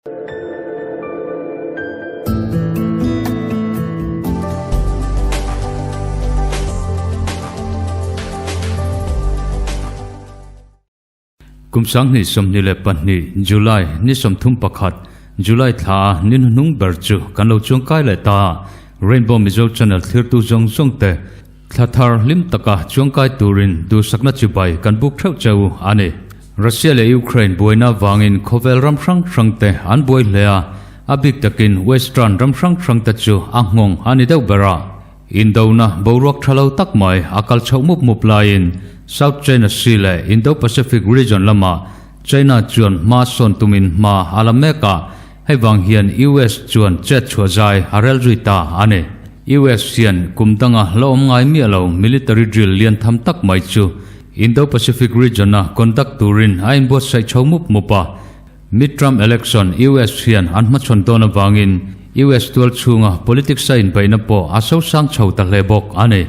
Kum 2022 July ni 31 July thla a ni hnuhnung ber chu kan lo chuangkai leh ta a, Rainbow Mizo Channel thlirtu zawng zawng te thla thar hlim taka chuangkai turin duhsakna chibai kan buk theuh cheu a ni. Russia leh Ukraine buaina vangin khawvel ram hrang hrang te an buai hle a, a bik takin Western ram hrang hrang te chu a nghawng a ni deuh ber a. Indona boruak tha lo tak mai a kal chhoh mup mup laiin South China Sea leh Indo-Pacific region lamah China chuan hma sawn tumin hma a la mek a, hei vang hian US chuan chet chhuah zai a rel zui ta a ni. US hian kum danga la awm ngai miah lo military drill lian tham tak mai chu Indo-Pacific region-a conduct turin a inbuatsaih chho mup mup a. Midterm election US hian an hmachhawn dawn avangin US tual chhunga politics a inbeihna pawh a sosang chho ta hle bawk a ni.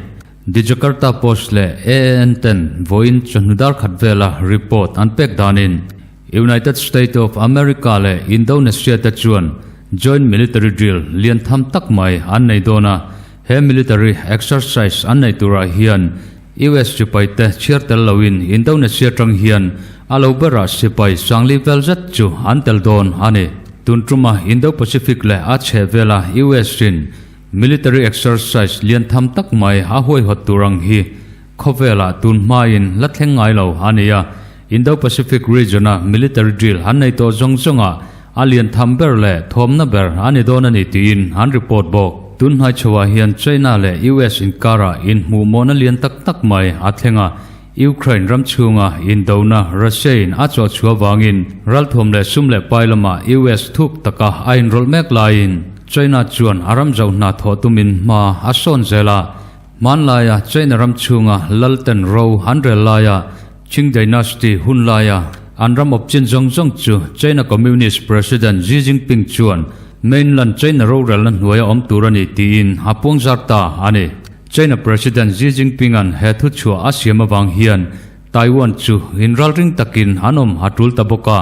The Jakarta Post leh AAN ten vawiin chawhnu dar khat vela report an pek danin United State of America leh Indonesia te chuan joint military drill lian tham tak mai an nei dawn a, he military exercise an neih turah hian US sipai te chhiar tel loin Indonesia tang hian a lo berah sipai sangli vel zet chu an tel dawn a ni. Tun tuma Indo-Pacific leh a chheh vela US in Military exercise lian tham tak mai a huaihawt tur ang hi khawvelah tun hmain la thleng ngai lo a ni a. Indo-Pacific region-a military drill an nei tawh zawng zawngah a lian tham ber leh thawmna ber a ni dawn a ni tiin an report bawk. Tun hnai chhoah hian China leh US inkarah inhmuhmawhna lian tak tak mai a thleng a, Ukraine ram chhunga indona Russia-in a chawhchhuah vangin ralthuam leh sum leh pai lamah US thuk taka a inrawlh mek laiin China chuan a ram zoh hna thawh tumin hma a sawn zel a. Hmanlaia China ram chhunga Lalten ro an rel laia Qing Dynasty hun laia an ram awp chin zawng zawng chu China Communist President Xi Jinping chuan mainland China rorelna hnuaia awm tur a ni tiin a puangzar ta a ni. China President Xi Jinping-a'n he thuchhuah a siam avang hian Taiwan chu inralring takin an awm a tul ta bawk a,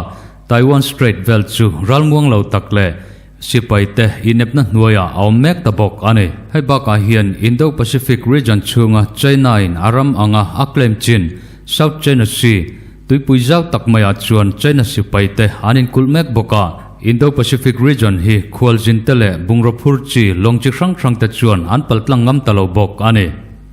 Taiwan Strait vel chu ralmuang lo tak leh Sipai te inepna hnuaiah a awm mek ta bawk a ni. Hei bakah hian Indo-Pacific region chhunga China-in a ram anga a claim chin South China Sea, tuipui zau tak maiah chuan China sipai te an inkulh mek bawk a. Indo-Pacific region hi khualzin te leh bungraw phur chi lawng chi hrang hrang te chuan an paltlang ngam ta lo bawk a ni.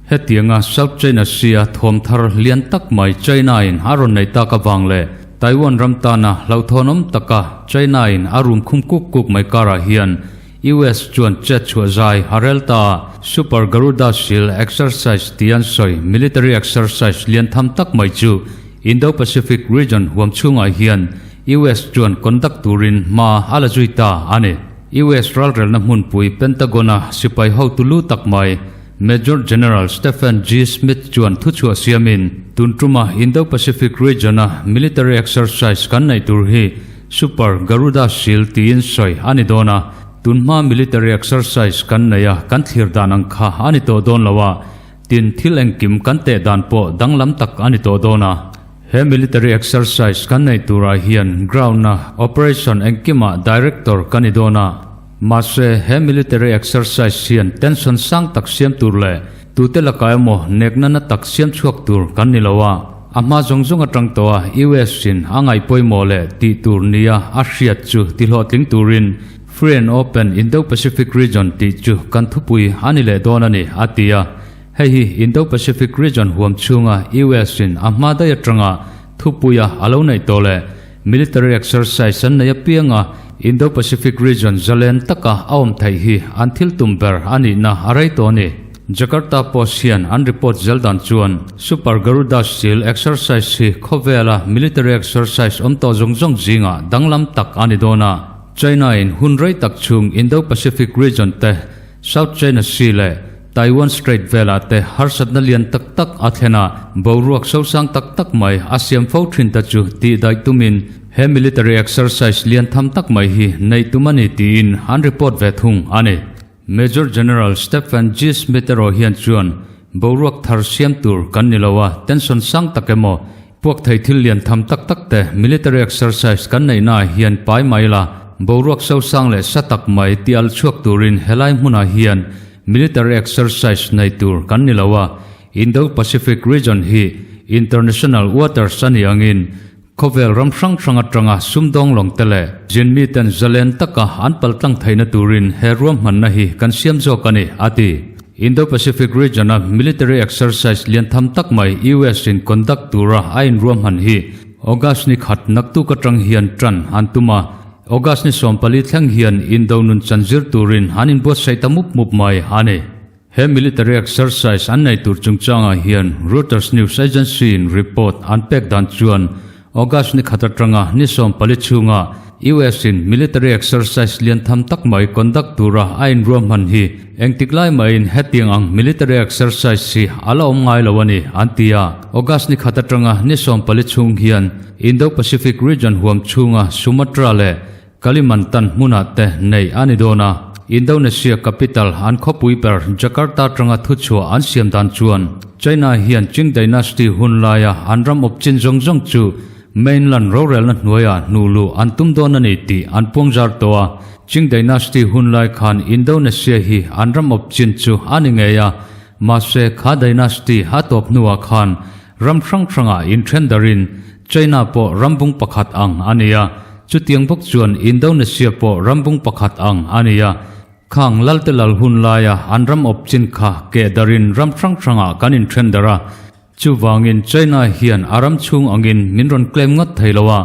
Hetianga South China Sea-a thawm thar lian tak mai China-in a rawn nei tak avang leh Taiwan ram tana hlauhthawnawm taka China-in a rum khum kuk kuk mai karah hian US chuan chet chhuah zai a rel ta a, Super Garuda Shield Exercise tih an sawi military exercise lian tham tak mai chu Indo-Pacific region huam chhungah hian US chuan conduct turin hma a la zui ta a ni. US ralrelna hmunpui Pentagon-a sipai hotu lu tak mai Major General Stephen G. Smith chuan thuchhuah siamin, tun tuma Indo-Pacific region-a military exercise kan neih tur hi Super Garuda Shield tiin sawi a ni dawn a, tun hma military exercise kan nei a kan thlir dan ang kha a ni tawh dawn lo a, tin thil engkim kan teh dan pawh danglam tak a ni tawh dawn a. He military exercise kan neih turah hian ground-a operation engkimah director ka ni dawn a, Mahse, he military exercise hian tension sang tak siam tur leh tute lakah emaw nekna na tak siam chhuak tur kan ni lo a, a hma zawng zawng atang tawh a US in a ngaih pawimawh leh tih tur nia a hriat chu tihlawhtling turin Free and Open Indo-Pacific Region tih chu kan thupui a ni leh dawn a ni, a ti a. Hei hi Indo-Pacific Region huam chhunga US in a hma daih atanga thupuia a lo neih tawh leh Military exercise an nei apianga Indo-Pacific region zalen taka a awm theih hi an thil tum ber a nihna a rei tawh a ni. Jakarta Post hian an report zel dan chuan Super Garuda Shield exercise hi khawvela military exercise awm tawh zawng zawng zingah danglam tak a ni dawn a. China-in hun rei tak chhung Indo-Pacific region te, South China Sea leh Taiwan Strait velah te harsatna lian tak tak a thlen a, boruak sosang tak tak mai a siam fo thin ta chu tih daih tumin he military exercise lian tham tak mai hi neih tum a ni tiin an report ve thung a ni. Major General Stephen G. Smith erawh hian chuan boruak thar siam tur kan ni lo a, tension sang tak emaw puak thei thil lian tham tak tak te military exercise kan neihnaah hian pai mai la. Boruak sosang leh sa tak mai ti al chhuak turin helai hmunah hian military exercise nei tur kan ni lo a, Indo-Pacific region hi international waters a nih angin khawvel ram hrang hrang atanga sumdawng lawng te leh zin miten zalen taka an paltlang theihna turin he ruahmanna hi kan siam zawk a ni, a ti. Indo-Pacific region-a military exercise lian tham tak mai US in conduct tura a inruahman hi August ni khat naktuk atang hian tan an tum a, August ni 14 thleng hian indo nun chan zir turin an inbuatsaih ta mup mup mai a ni. He military exercise an nei tur chungchangah hian Reuters news agency in report an pek dan chuan August ni khat atanga ni 14 chhunga US in military exercise lian tham tak mai conduct tura a inruahman hi engtik lai maiin hetiang ang military exercise hi a la awm ngai lo a ni an ti a. August ni khat atanga ni 14 chhung hian Indo-Pacific region huam chhunga Sumatra leh Kalimantan hmunah te nei a ni dawn a. Indonesia capital an khawpui ber Jakarta atanga thuchhuah an siam dan chuan China hian Qing dynasty hun laia an ram awp chin zawng zawng chu mainland rorelna hnuaiah hnuh luh an tum dawn a ni tih an puang zar tawh a. Qing dynasty hun lai khan Indonesia hi an ram awp chin chu a ni ngei a, mahse kha dynasty a tawp hnuah khan Ram hrang hrangah inthen darin China pawh rambung pakhat ang a ni a, chutiang bawk chuan Indonesia pawh rambung pakhat ang a ni a. Khang Lalte lal hun laia an ram awp chin kha keh darin ram hrang hrangah kan inthen dar a, chuvangin China hian a ram chhung angin min rawn claim ngawt thei lo a,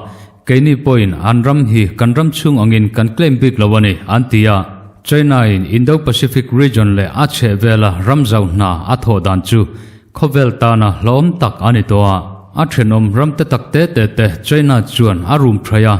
keini pawhin an ram hi kan ram chhung angin kan claim bik lo a ni, an ti a. China-in Indo-Pacific region leh a chhehvela ram zauh hna a thawh dan chu Khawvel tana hlawm tak a ni tawh a, a thenawm ram te tak te te te China chuan a rum thaih a,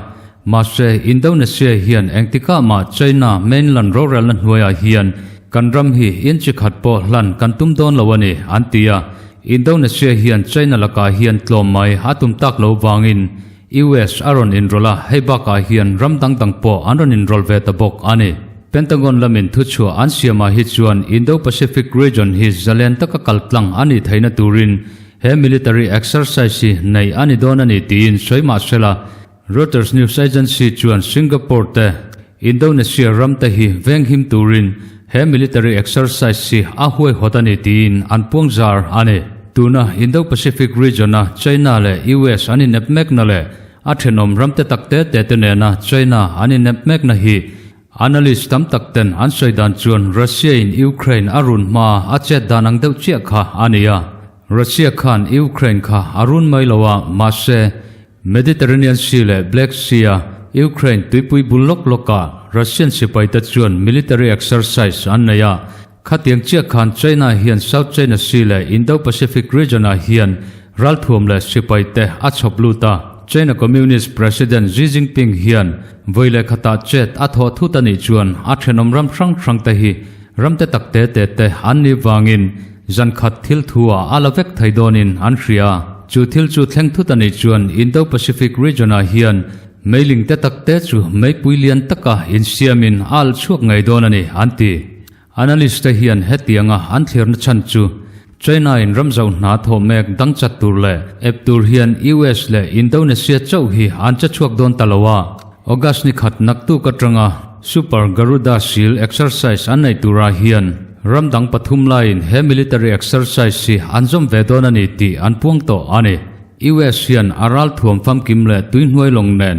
mahse Indonesia hian engtikah mah China mainland rorelna hnuaiah hian kan ram hi inchi khat pawh hlan kan tum dawn lo a ni, an ti a. Indonesia hian China lakah hian tlawm mai a tum tak lo vangin US a rawn inrawlh a, hei bakah hian ram dang dang pawh an rawn inrawlh ve ta bawk a ni. Pentagon lamin thuchhuah an siamah hi chuan Indo-Pacific region hi zalen taka kal tlang a nih theihna turin he military exercise hi nei a ni dawn a ni tiin sawi mah sela, Reuters news agency chuan Singapore te Indonesia ram te hi venghim turin he military exercise hi a huaihawt a ni tiin an puang zar a ni. Tuna Indo-Pacific region-a China leh US an inep mekna leh a thenawm ram te tak te te te nena China an inep mekna hi analyst tam tak ten an sawi dan chuan Russia-in Ukraine a run hmaa a chet dan ang deuh chiah kha a ni a. Russia khan Ukraine kha a run mai lo a, mahse, Mediterranean Sea leh Black Sea-a Ukraine tuipui bul lawk lawkah Russian sipaite chuan military exercise an nei a. Khatiang chiah khan China hian South China Sea leh Indo-Pacific region-ah hian ralthuam leh sipaite a chhawp lut a. China Communist President Xi Jinping hian vawi leh khatah chet a thawh thut a nih chuan a thenawm ram hrang hrangte hi ramte tak te te te an nih vangin Zan khat thil thu ah a la vek thei dawnin an hria. Chu thil chu thleng thut a nih chuan Indo-Pacific region ah hian meiling te tak te chu meipui lian taka insiamin a alh chhuak ngei dawn a ni, an ti. Analyst te hian hetianga an thlirna chhan chu China in ram zauh hna thawh mek dang chat tur leh ep tur hian US leh Indonesia chauh hi an che chhuak dawn ta lo a. August ni khat naktuk atanga Super Garuda Shield exercise an nei turah hian ram dang pathum laiin he military exercise hi an zawm ve dawn a ni tih an puang tawh a ni. US hian a ralthuam famkim leh tuihnuai lawng nen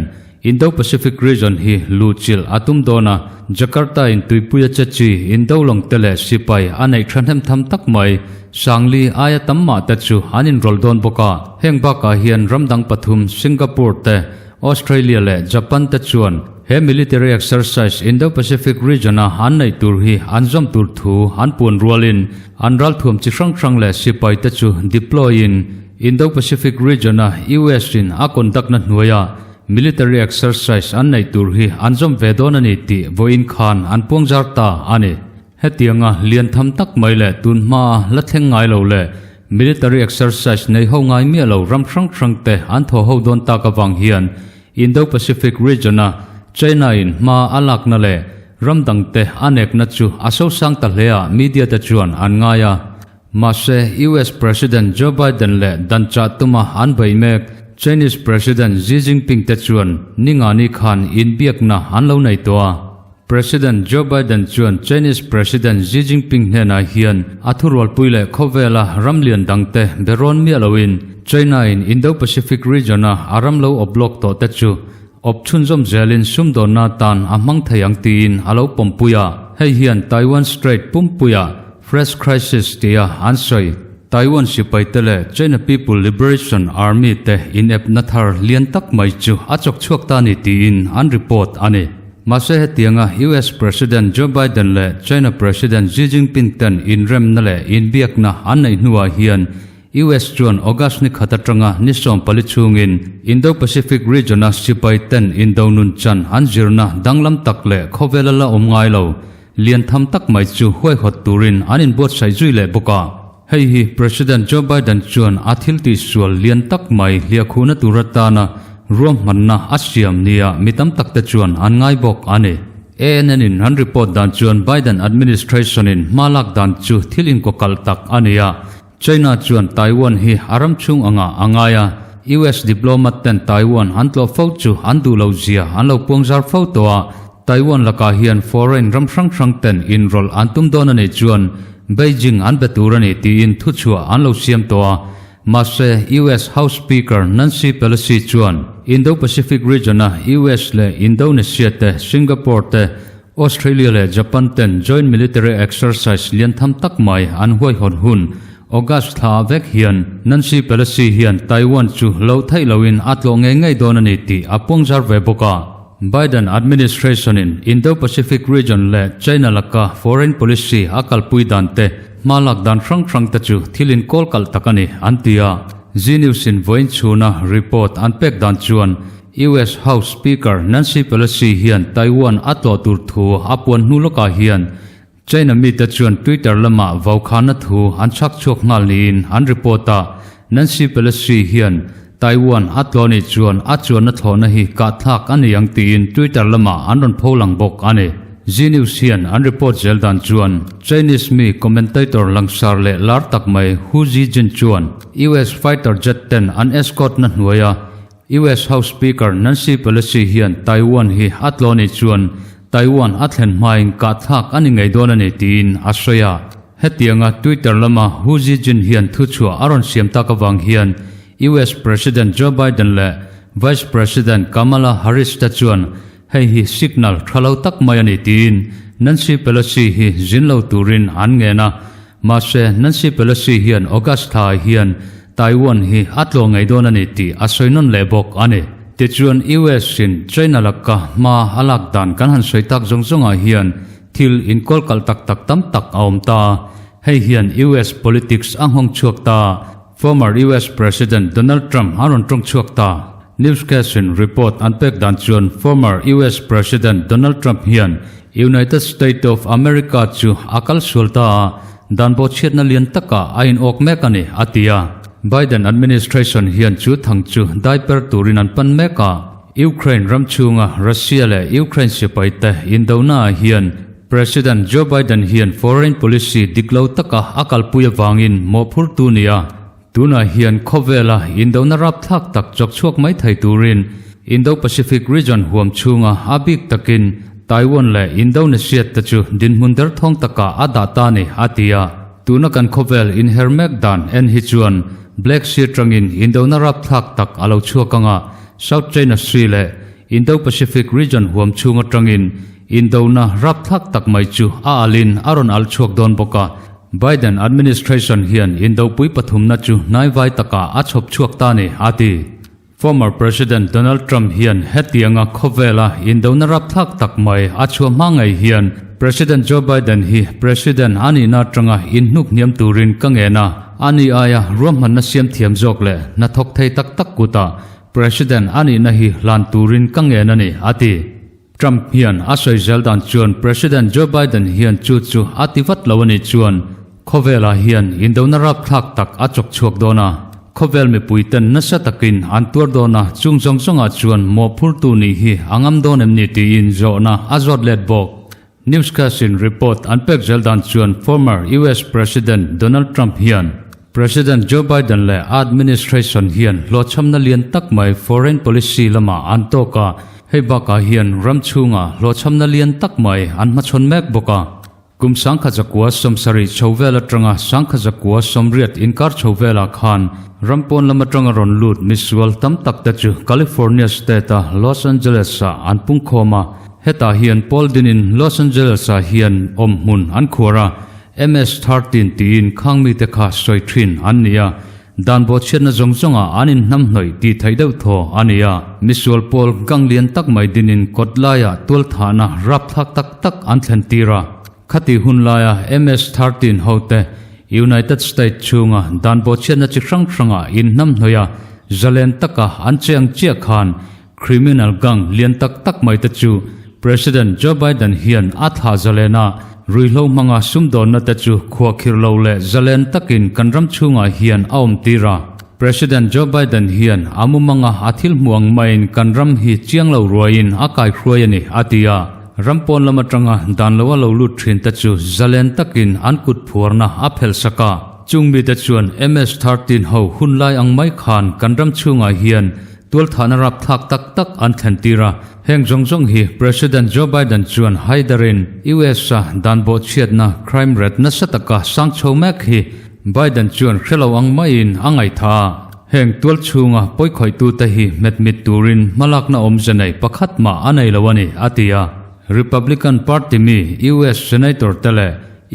Indo-Pacific region hi luhchilh a tum dawn a, Jakarta in tuipuia che chi Indo lawng te leh sipai a neih thahnem tham tak mai Sangli aia tam mah te chu an inrawlh dawn bawk a. Heng bakah hian ram dang pathum Singapore te, Australia leh Japan te chuan he military exercise Indo-Pacific region-a an neih tur hi an zawm tur thu an puan rualin an ralthuam chi hrang hrang leh sipai te chu deploy-in Indo-Pacific region-a US-in a conduct-na hnuaia military exercise an neih tur hi an zawm ve dawn a ni tih vawiin khan an puangzar ta a ni. Hetianga lian tham tak mai leh tun hmaa la thleng ngai lo leh military exercise nei ho ngai miah lo ram hrang hrang te an thaw ho dawn tak avang hian Indo-Pacific region-a China-in hma a lakna leh ram dangte a nekna chu a sosang ta hle a media te chuan an ngai a. Mahse, US President Joe Biden leh dan chah tuma an bei mek. Chinese President Xi Jinping te chuan Ningani khan inbiakna an lo nei tawh a. President Joe Biden chuan Chinese President Xi Jinping hnenah hian a thurualpui leh khawvela ram lian dangte be rawn miah loin China-in Indo-Pacific region-a a ram lo awp lawk tawh te chu awp chhunzawm zelin sumdawnna atan a hmang thei ang tiin a lo pawmpui a. Hei hian Taiwan Strait pumpuia Fresh Crisis tia an sawi. Taiwan sipaite leh China People Liberation Army te inepna thar lian tak mai chu a chawk chhuak ta ni tiin an report a ni. Mahse hetianga US President Joe Biden leh China President Xi Jinping ten inremna leh inbiakna an neih hnuah hian US chuan August ni khat atanga ni 14 chhungin Indo-Pacific region-a sipai ten indo nun chan an zirna danglam tak leh khawvela la awm ngai lo Lian tham tak mai chu huaihawt turin an inbuatsaih zui leh bawk a. Hei hi President Joe Biden chuan a thil tihsual lian tak mai hliahkhuhna tur atana ruahmanna a siam nia mi tam takte chuan an ngai bawk a ni. ANN in an report dan chuan Biden administration in hma lak dan chu thil inkawkalh tak a ni a. China chuan Taiwan hi a ram chhung angah a ngai a, US diplomat ten Taiwan an tlawh fo chu an duh lo zia an lo puang zar fo tawh a, Taiwan lakah hian foreign ram hrang hrang ten inrawlh an tum dawn a nih chuan Beijing an be tur a ni tiin thuchhuah an lo siam tawh a, mahse US House Speaker Nancy Pelosi chuan Indo-Pacific region-a US leh Indonesia te, Singapore te, Australia leh Japan ten joint military exercise lian tham tak mai an huaihawt hun August thla ah vek hian Nancy Pelosi hian Taiwan chu lo theih loin a tlawh ngei ngei dawn a ni tih a puangzar ve bawk a. Biden administration in Indo-Pacific region leh China laka foreign policy a kalpui dan te hma lak dan hrang hrang te chu thil inkawl kalh tak a ni an ti a. Zee News in vawiin chhuna report an pek dan chuan US House Speaker Nancy Pelosi hian Taiwan a tlawh tur thu a puan hnu lawkah hian China mite chuan Twitter lamah vaukhana thu an chhak chhuak nghal niin an report a. Nancy Pelosi hian Taiwan a tlawh nih chuan a chuanna thlawhna hi kahthlak a ni ang tiin Twitter lamah an rawn pholang bawk a ni. Zee News hian an report zel dan chuan Chinese mi commentator langsar leh lar tak mai Hu Zijin chuan US fighter jet ten an escort na hnuaia US House Speaker Nancy Pelosi hian Taiwan hi a tlaw nih chuan Taiwan a thlen hmain kahthlak a ni ngei dawn a ni tiin a sawi a. Hetianga Twitter lama Hu Zijin hian thuchhuah a rawn siam tak avang hian US President Joe Biden leh Vice President Kamala Harris te chuan hei hi signal tha lo tak mai a ni tiin Nancy Pelosi hi zin lo turin an ngen a. Mahse, Nancy Pelosi hian August thla hian Taiwan hi a tlawh ngei dawn a ni tih a sawi nawn leh bawk a ni. Tichuan, US in China laka hma a lak dan kan han sawi tak zawng zawngah hian thil inkawlkalh tak tak tam tak a awm ta. Hei hian US politics a nghawng chhuak ta. Former US President Donald Trump a rawn tawng chhuak ta. Newscast in report an pek dan chuan former US President Donald Trump hian United State of America chu a kal sual ta a, dan bawhchhiatna lian takah a inawk mek a ni, a ti a. Biden administration hian chu thang chu dai per turin an pan mek a. Ukraine ram chhunga Russia leh Ukraine sipaite indona ah hian President Joe Biden hian foreign policy dik lo taka a kalpui avangin mawhphurtu ni a. Tunah hian khawvela indona rapthlak tak chawk chhuak mai thei turin Indo-Pacific region huam chhunga a bik takin Taiwan leh Indonesia te chu dinhmun derthawng takah a dah ta ni, a ti a. Tuna kan khawvel inher mek dan en hi chuan Black Sea atangin indona rapthlak tak a lo chhuak anga South China Sea leh Indo-Pacific region huam chhung atangin indona rapthlak tak mai chu a alin a rawn al chhuak dawn bawk a. Biden administration hian indopui pathumna chu hnaivai takah a chhawp chhuak ta ni, a ti. Former President Donald Trump hian hetianga khawvela indona rapthlak tak mai a chhuah hma ngei hian President Joe Biden hi President a nihna atanga inhnuk hniam turin ka ngen a, ani aia ruahmanna siam thiam zawk leh hnathawk thei tak tak kutah President a nihna hi hlan turin ka ngen a ni, a ti. Trump hian a sawi zel dan chuan President Joe Biden hian chu chu a ti vat lo a nih chuan khawvelah hian indona rapthlak tak a chawk chhuak dawn a, khawvel mipui ten nasa takin an tuar dawn a, chung zawng zawngah chuan mawhphurtu nih hi a ngam dawn em ni tiin zawhna a zawt let bawk. Newscast in report an pek zel dan chuan former US President Donald Trump hian. President Joe Biden leh a administration hian hlawhchhamna lian tak mai foreign policy lamah an tawk a, hei bakah hian ram chhungah hlawhchhamna lian tak mai an hmachhawn mek bawk a. Kum 1970 chho vel atanga 1980 inkar chho velah khan ram pawn lam atanga rawn lut misual tam tak te chu California state-a Los Angeles-ah an pungkhawm a, hetah hian pawl dinin Los Angeles-ah hian awmhmun an khuar a, MS-13 tiin khang mite kha sawi thin an ni a, Dan bawhchhiatna zawng zawngah an inhnamhnawih tih theih deuh thaw a ni a, misual pawl gang lian tak mai dinin kawt laiah tualthahna rapthlak tak tak an thlen tir a. Khati hun laia MS-13 hote United States chhunga dan bawhchhiatna chi hrang hrangah inhnamhnawih a, zalen taka an che ang chiah khan Criminal gang lian tak tak mai te chu President Joe Biden hian a thlah zalen a, ruihhlo hmanga sumdawnna te chu khuahkhirh lo leh zalen takin kan ram chhungah hian a awm tir a. President Joe Biden hian a mumanga a thil hmuh ang maiin kan ram hi chiang lo ruaiin a kaihruai a ni, a ti a. Ram pawn lam atanga dan loa lo lut thin te chu zalen takin an kut phuarna a phelh sak a. Chung mite chuan MS-13 ho hunlai ang mai khan kan ram chhungah hian Tualthahna rapthlak tak tak an thlen tir a, heng zawng zawng hi President Joe Biden chuan haidarin US-a dan bawhchhiatna crime rate nasa taka sang chho mek hi Biden chuan hre lo ang maiin a ngaihthah a, heng tual chhunga pawikhawih-tute hi hmetmit turin hmalakna awmze nei pakhat mah a nei lo a ni, a ti a. Republican Party mi US Senator te leh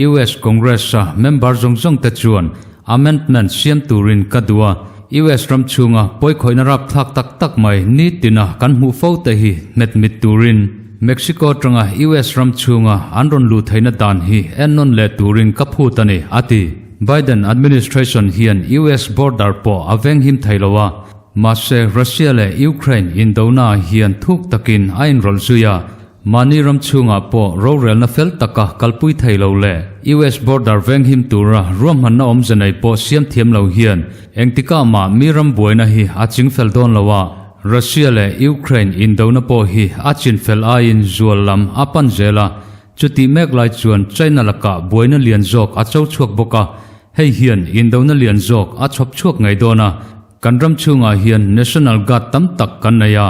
US Congress-a member zawng zawng te chuan amendment siam turin ka duh a, US ram chhunga pawikhawihna rapthlak tak tak mai nitina kan hmuh fo te hi hmetmit turin Mexico atanga US ram chhunga an rawn luh theihna dan hi ennawn leh turin ka phut a ni, a ti. Biden administration hian US border pawh a venghim thei lo a, mahse Russia leh Ukraine indona hian thuk takin a inrawlh zui a, Mahni ram chhungah pawh rorelna fel taka kalpui thei lo leh US border venghim tura ruahmanna awmze nei pawh siam thiam lo hian engtikah mah mi ram buaina hi a chingfel dawn lo a, Russia leh Ukraine indona pawh hi a chinfel aiin zual lam a pan zel a, chutih mek lai chuan China lakah buaina lian zawk a cho chhuak bawk a, hei hian indona lian zawk a chhawp chhuak ngei dawn a, kan ram chhungah hian National Guard tam tak kan nei a.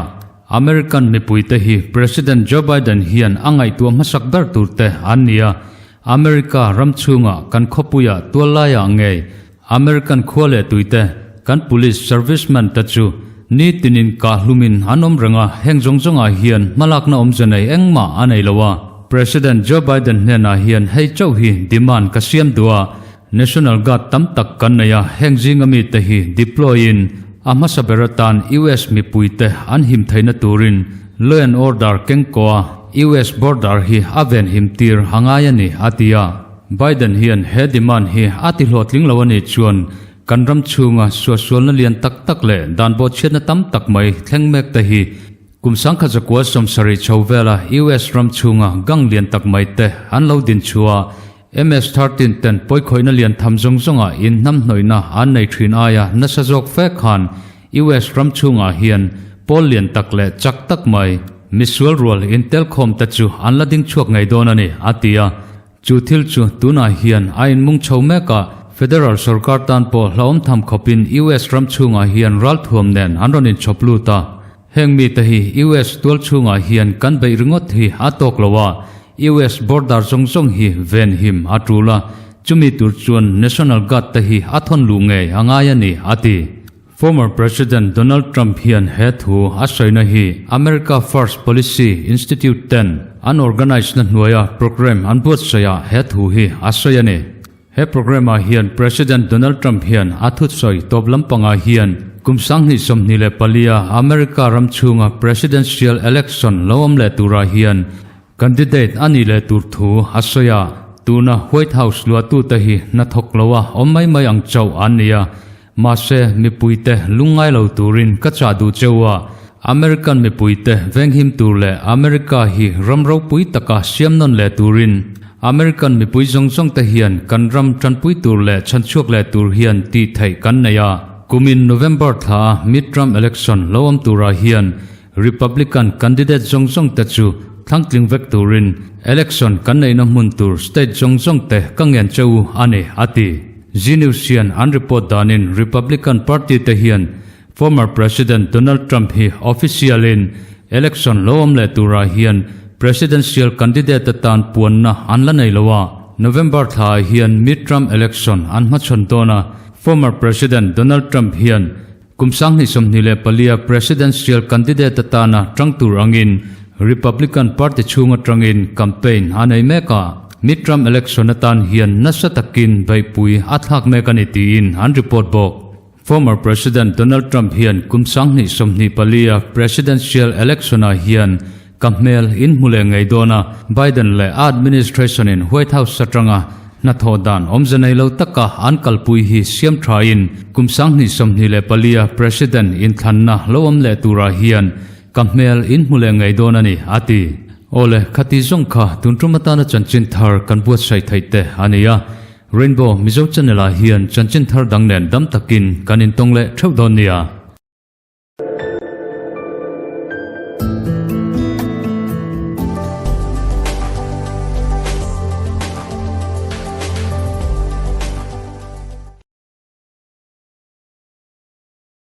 American mipuite hi President Joe Biden hian a ngaihtuah hmasak ber turte an ni a, America ram chhunga kan khawpuia tuallaiah ngei American khua leh tuite kan police serviceman te chu nitinin kah hlumin an awm reng a, heng zawng zawngah hian hmalakna awmze nei engmah a nei lo a. President Joe Biden hnenah hian hei chauh hi demand ka siam duh a, National Guard tam tak kan nei a, heng zinga mite hi deploy in a hmasa ber atan US mipuite an him theihna turin law and order kengkaw a US border hi a ven him tir a ngai a ni, a ti a. Biden hian he demand hi a ti hlawhtling lo a nih chuan kan ram chhunga suahsualna lian tak tak leh dan bawhchhiatna tam tak mai thleng mek te hi Kum 1970 chho vela US ram chhunga gang lian tak mai te an lo din chhuah a, MS-13 ten pawikhawihna lian tham zawng zawngah inhnamhnawihna an nei thin aia nasa zawk fe khan US ram chhungah hian pawl lian tak leh chak tak mai misual rual intelkhawm te chu an la ding chhuak ngei dawn a ni, a ti a. Chu thil chu tunah hian a inmung chho mek a, Federal sorkar tan pawh hlauhawm tham khawpin US ram chhungah hian ralthuam nen an rawn inchhawp lut a. Heng mite hi US tual chhungah hian kan beih ringawt hi a tawk lo a, US border zawng zawng hi venhim a tul a, chumi tur chuan National Guard te hi a thawn luh ngei a ngai a ni, a ti. Former President Donald Trump hian he thu a sawina hi America First Policy Institute ten an organise na hnuaia programme an buatsaih ah he thu hi a sawi a ni. He programme ah hian President Donald Trump hian a thutsawi tawp lampangah hian kum 2024 a America ram chhunga Presidential Election lo awm leh turah hian Candidate a nih leh tur thu a sawi a, tuna White House luahtute hi hnathawk loa awm mai mai ang chauh an ni a, mahse mipuite lungngai lo turin ka chah duh cheu a, American mipuite venghim tur leh America hi ram ropui taka siam nawn leh turin American mipui zawng zawng te hian kan ram tanpui tur leh chhanchhuak leh tur hian tih theih kan nei a, kumin November thla a midterm election lo awm turah hian Republican candidate zawng zawng te chu thlangtling vek turin election kan neihna hmun tur state zawng zawng te ka ngen che u a ni, a ti. Zee News hian an report danin Republican Party te hian former President Donald Trump hi official in election lo awm leh turah hian presidential candidate atan puanna an la nei lo a. November thlaah hian mid-term election an hmachhawn dawn a, former President Donald Trump hian Kum 2024 a presidential candidate atana tang tur angin Republican Party chhung atangin campaign a nei mek a, mid-term election atan hian nasa takin beihpui a thlak mek a ni tiin an report bawk. Former President Donald Trump hian kum 2024 a presidential election-ah hian Ka hmel in hmu leh ngei dawn a, Biden leh a administration in White House atanga hnathawh dan awmze nei lo taka an kalpui hi siam thain kum 2024 a President inthlanna lo awm leh turah hian ka hmel in hmu leh ngei dawn a ni, a ti. Awle, khati zawng kha tun tum atana chanchin thar kan buatsaih theih te a ni a, Rainbow Mizo Channel ah hian chanchin thar dang nen dam takin kan intawng leh theuh dawn nia.